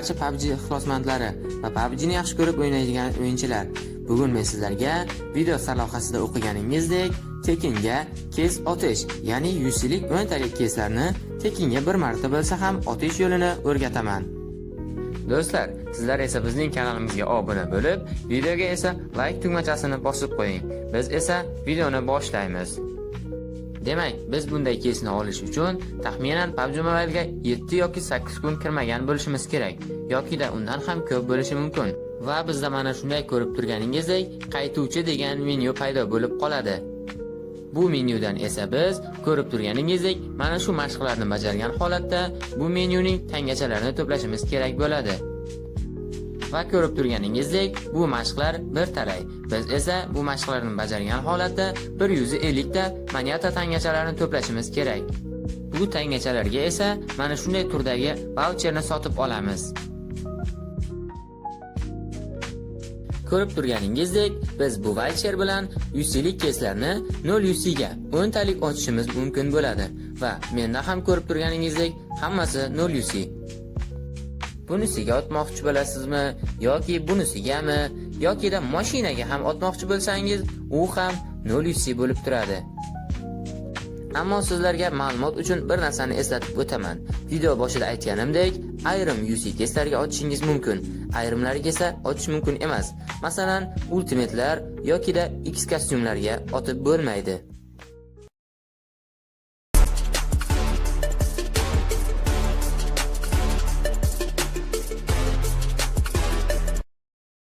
Barcha PUBG ixlosmandlari va PUBGni yaxshi ko'rib o'ynaydigan o'yinchilar. Bugun men sizlarga video sarlavhasida o'qiganingizdek tekinga kes otish, ya'ni 100 lik 10 talik keslarni tekinga bir marta bo'lsa ham otish yo'lini o'rgataman. Do'stlar, sizlar esa bizning kanalimizga obuna bo'lib, videoga esa like tugmachasini bosib qo'ying. Biz esa videoni boshlaymiz. Demak, biz bunday kesni olish uchun taxminan PUBG Mobile'ga 7 yoki 8 kun kirmagan bo'lishimiz kerak, yokida undan ham ko'p bo'lishi mumkin. Va bizda mana shunday ko'rib turganingizdek qaytuvchi degan menyu paydo bo'lib qoladi. Bu menyudan esa biz ko'rib turganingizdek mana shu mashqlarni bajargan holatda bu menyuning tangachalarini to'plashimiz kerak bo'ladi. Va ko'rib turganingizdek bu mashqlar bir talay. Biz esa bu mashqlarni bajargan holatda 150 ta moneta tangachalarini to'plashimiz kerak. Bu tangachalarga esa mana shunday turdagi vaucherni sotib olamiz. Ko'rib turganingizdek, biz bu voucher bilan 100 lik keslarni 0 UC ga 10 talik ochishimiz mumkin bo'ladi va menda ham ko'rib turganingizdek hammasi 0 UC. Bunisiga otmoqchi bo'lasizmi yoki bunisigami yokida mashinaga ham otmoqchi bo'lsangiz, u ham 0 UC bo'lib turadi. Ammo sizlarga ma'lumot uchun bir narsani eslatib o'taman. Video boshida aytganimdek, ayrim UC keslarga otishingiz mumkin, ayrimlariga esa otish mumkin emas. Masalan, ultimatelar yokida X kostyumlarga otib bo'lmaydi.